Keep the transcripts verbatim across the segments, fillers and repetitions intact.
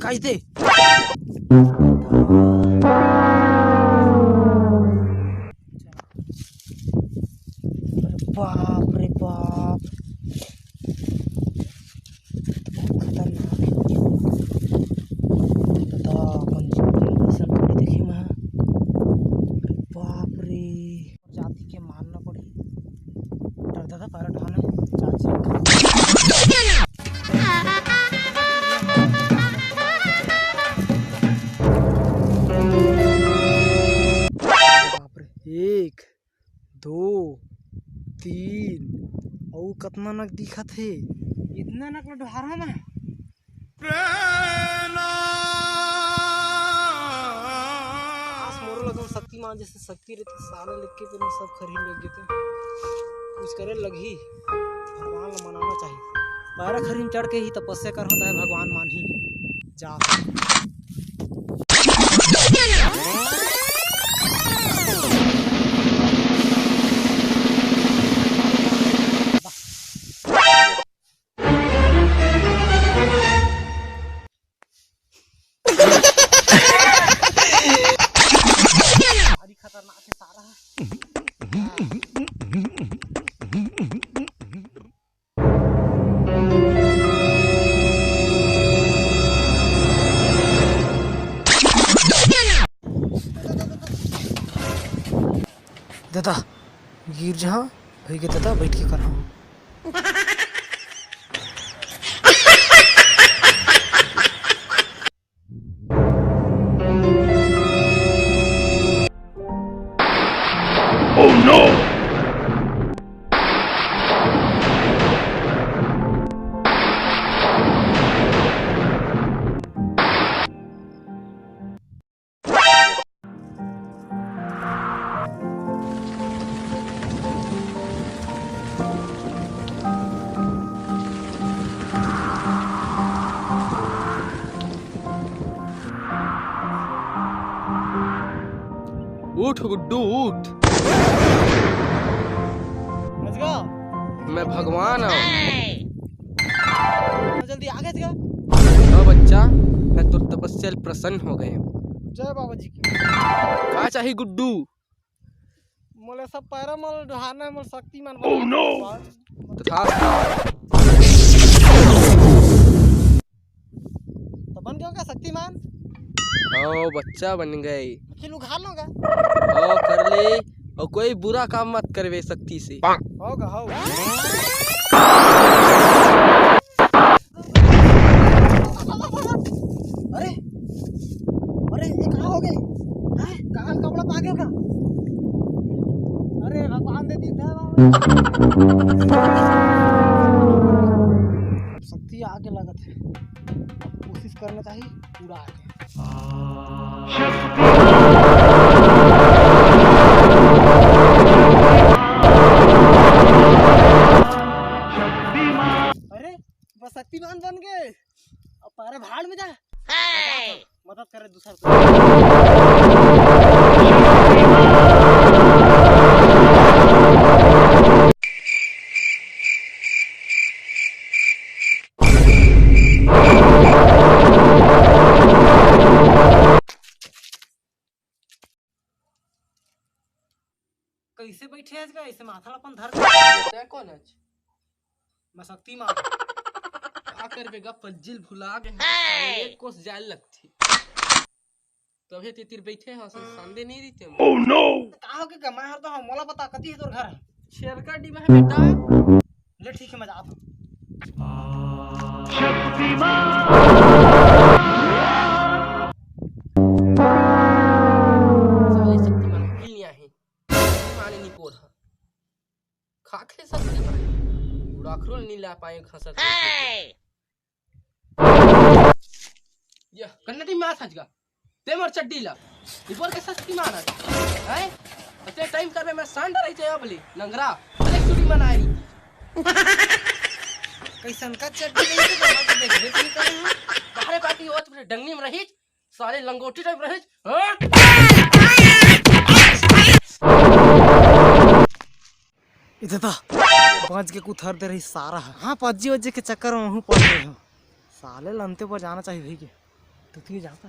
आज दे। अरे बाप रे बाप, बहुत खतरनाक। दादा, अपन जीवन में अइसन थोड़ी देखे मैं। अरे बाप रे, जाति के मानना पड़ही। डर दादा, पैरा ढाना चाची। बाप रे, एक, दो, तीन, अउ कतना नक दिखत हे? इतना नक ल डोहारा ना। काश मोरो लगन शक्तिमान जैसे शक्ति रहिते, साले लेके तो सब खरीद ले गे। कुछ करे लगही, भगवान ला मनाना चाहिए। पैरा खरीद चढ़ के ही तपस्या करहूं, ताहे भगवान मानही। जा। भारी खतरनाक है सारा। दादा, गिर जहाँ, भई के दादा, बैठ के करहा। Oh no! उठ गुड्डू, उठ। समझ गया? मैं भगवान हूँ। तो जल्दी आ गए थे। हाँ बच्चा, मैं तोर तपस्या ले प्रसन्न हो गए हूँ। जय बाबा जी की। का चाही गुड्डू? मोले सब पैरा मोल डोहाना है, मोल शक्तिमान बनना है। तथास्तु। तो बन गयो का शक्तिमान? हाँ बच्चा, बन गए। अखिल उघार लो का? हाँ, कर ले। और कोई बुरा काम मत करवे शक्ति से। होगा, होगा। अरे, अरे, ये कहाँ हो गए? हैं? कहाँ कपड़ा पा गया का? अरे, भगवान दे दी था। शक्ति आगे लगत है, कोशिश करना चाहिए पूरा आगे। अरे, बस शक्तिमान बन गए। अब पारे भाड़ में जा। मदद करे दूसर को। कैसे बैठे हस गा, ऐसे माथा ला अपन धर के? तै कोन हस? मैं शक्तिमान। का करबे गा, पज्जिल भुला गे हस। एक कोस जाए लगथी। तभे ते तीर बैठे हस, संदे नहीं रहिते। Oh no! का हो गे गा, मैं हर तो हूँ, मोला बता, कती है तोर घर? छेरका डिबा है बेटा। ले ठीक है, मैं जात हूँ। शक्तिमान। साले शक्तिमान अकिल नहीं आहे। शक्तिमान नहीं पोर हा। खाखे शक्तिमान। उड़ाखरुल नहीं ला पाए खसक। या, कन्नटी में आ सच गा। ते मोर चड्डी ला। इबर के शक्तिमान है। हैं? अते टाइम करबे मैं सांड रही थे अब ले, नंगरा। अरे चुड़ी मनाए रही। कैसन का चड्डी रही तो बाबा तो देखबे तो नहीं करे हो। बाहरे बाकी वो तो डंगनी में रही, साले लंगोटी टाइप रही। हाँ? इधर था। बांच के कुथर दे रही सारा है। हाँ, पज्जी वज्जी के चक्कर में हूँ पड़ गए हूँ। साले लंते पर जाना चाहिए भाई के। सुतिए जाओ का?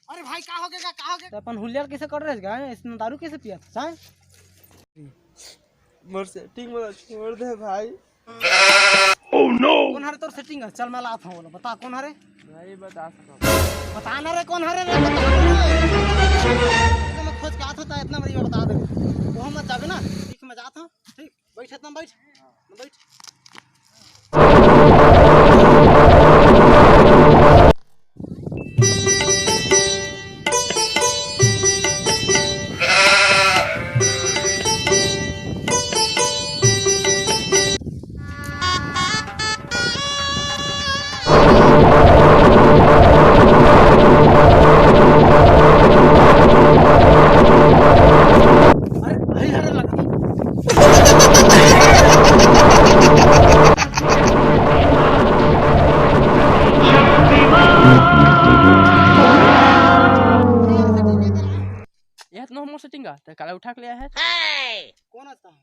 अरे भाई, का हो गया, का हो गया? तो अपन हुलिया कैसे कर रहे हैं, इतना दारू कैसे पिया था, हैं? मोर सेटिंग वाला छोड़ दे भाई। कौन हरे तोर सेटिंग है? चल, मैं लात हूँ, बोलो, बता, कौन हरे? नहीं बता सकता। बता ना रे, कौन हरे रे, बता ना रे। तो मैं खोज के आता था, इतना बड़ी बता दे। वो मत जाबे ना, ठीक, मैं जाता हूँ, ठीक, बैठ, इतना बैठ, बैठ। यह तो मोर सेटिंग का, ते काला उठा के ले आया है। कौन आता है?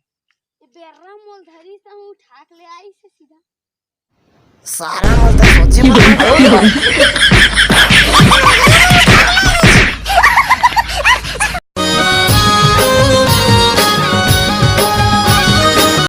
ये बेर्रा मोल धरी से हूँ, उठा के ले आई से सीधा। सारा मोल तो सोचे मत।